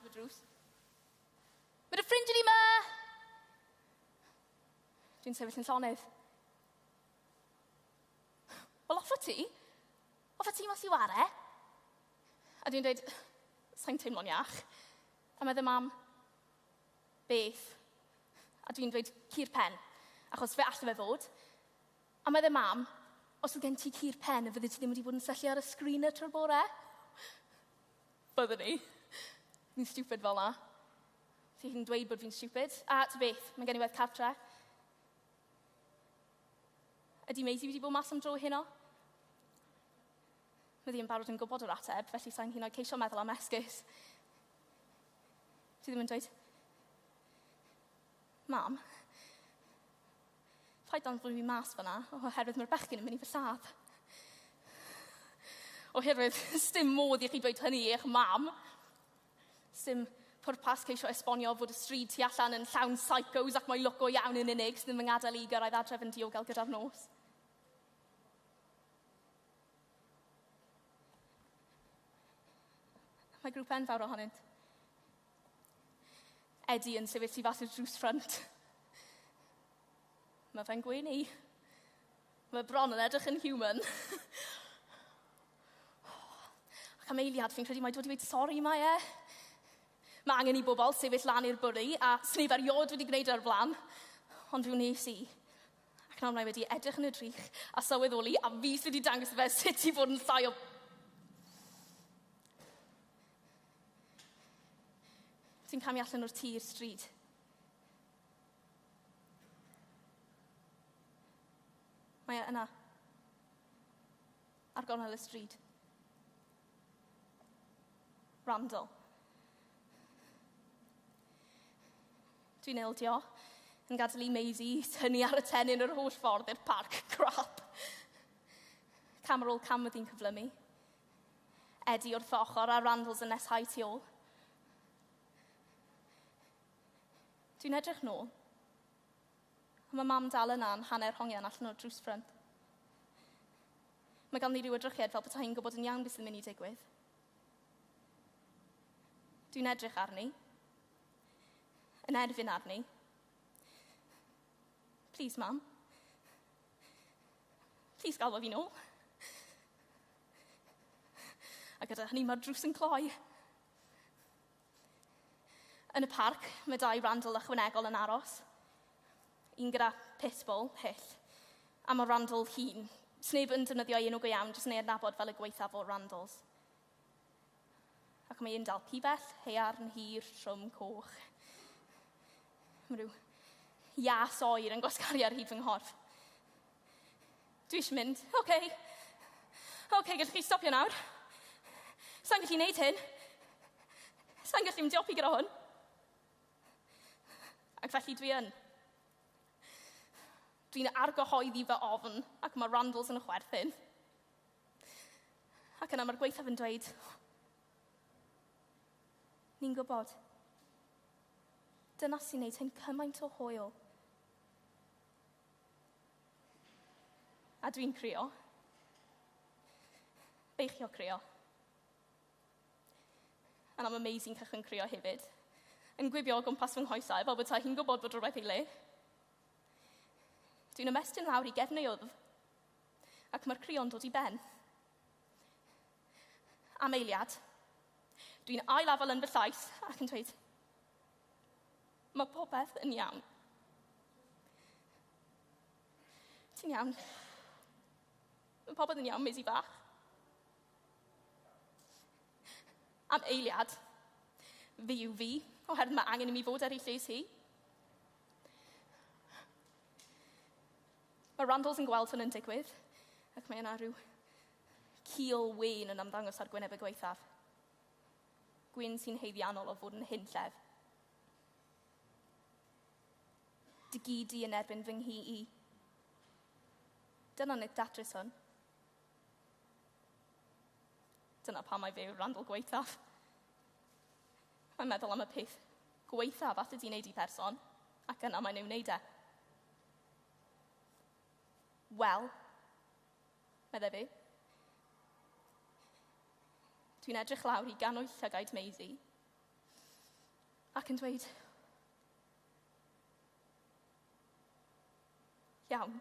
ateb y drws. Mae dy ffrind di ma! Dwi'n sefyll yn llonydd. Wel, off ti. Off ti mas i ware. A dwi'n dweud, sa'n teimlo'n iach. A medde mam, beth? A dwi'n dweud, cur pen, achos fe alle fe fod. A medde mam, os oedd gen ti cur pen, fydde ti ddim wedi bod yn syllu ar y sgrin y trwy'r bore? Byddwn i. Fi'n stupid fel na. Ti'n dweud bod fi'n stupid. A ty beth, mae gen i wedd cartre. Ydy Maisie wedi bod mas am dro heno? Mae hi yn barod yn gwybod yr ateb, felly sa'n hyn oed ceisio meddwl am esgus. Ti ddim yn dweud, Mam, paid anfon fi mas fyna, oherwydd mae'r bechgyn yn mynd i fy lladd. Oherwydd, sdim modd i chi dweud hynny i'ch mam. Sdim pwrpas ceisio esbonio fod y stryd tu allan yn llawn psychos ac mae lwc go iawn yn unig sydd ddim yn gadael i gyrraedd adref yn diogel gyda'r nos. Mae grŵp enfawr ohonynt. Eddie yn sefyll tu fas i'r drws ffrynt. Mae fe'n gwenu. Mae bron yn edrych yn human. Ac am eiliad, fi'n credu mai dod i weud sori mae e. Mae angen i bobl sefyll lan i'r bwri, a sneb erioed wedi gwneud e o'r blaen. Ond fe wnes i. Ac nawr mae wedi edrych yn y drych a sylweddoli, a fi sydd wedi dangos fe sut i fod yn llai o... Ti'n camu allan o'r tŷ i'r stryd. Mae e yna. Ar gornel y stryd. Randall. Dwi'n ildio, yn gadael i Maisie tynnu ar y tennyn yr holl ffordd i'r parc. Crap. Cam ar ôl cam wedi'n cyflymu. Eddie wrth fy ochr a Randalls yn neshau tu ôl. Dwi'n edrych nôl. Ond mae mam dal yna yn hanner hongian allan o'r drws ffrynt. Mae ganddi rhyw edrychiad fel petai hi'n gwybod yn iawn beth sy'n mynd i digwydd. Dwi'n edrych arni. Yn erfyn arni. Please, mam. Please galw fi nôl. A gyda hynny mae'r drws yn cloi. Yn y parc, mae dau Randall ychwanegol yn aros. Un gyda pitbull, hyll, a mae Randall hun. Sneb yn defnyddio ei enw go iawn, jyst yn ei adnabod fel y gwaethaf o'r Randalls. Ac mae un dal pibell, haearn, hir, trwm, coch. Mae rhyw ias oer yn gwasgaru ar hyd fy nghorff. Dwi eisiau mynd. Oce. Okay. Oce, okay, gallwch chi stopio nawr. Sa'n gallu neud hyn. Sa'n gallu ymdiopi gyda hwn. Ac felly dwi yn. Dwi'n argyhoeddi fy ofn ac mae Randalls yn chwerthin. Ac yna mae'r gweithaf yn dweud, ni'n gwybod. Dyna sy'n neud hyn cymaint o hwyl. A dwi'n crio. Beichio crio. And I'm amazing cychwyn crio hefyd. Yn gwibio o gwmpas fy nghoesau fel bod hi'n gwybod bod rhywbeth ei le. Dwi'n ymestyn lawr i gefn ei wddf, ac mae'r crio'n dod i ben. Am eiliad, dwi'n ail-afel yn fy llais ac yn dweud, mae popeth yn iawn. Ti'n iawn. Mae popeth yn iawn, Maisie bach. Am eiliad, fi yw fi, oherwydd mae angen i mi fod ar ei lles hi. Mae Randalls yn gweld hwn yn digwydd, ac mae yna rhyw cil wên yn ymddangos ar gwyneb y gwaethaf. Gwyn sy'n haeddiannol o fod yn hunllef. Dy gi di yn erbyn fy nghi i. Dyna nid datrys hwn. Dyna pam mae fe yw'r Randall gwaethaf. Mae'n meddwl am y peth gwaethaf allet ti wneud i person, ac yna mae'n ei wneud e. Wel, meddai fi. Dwi'n edrych lawr i ganwyll llygaid Maisie. Ac yn dweud, iawn.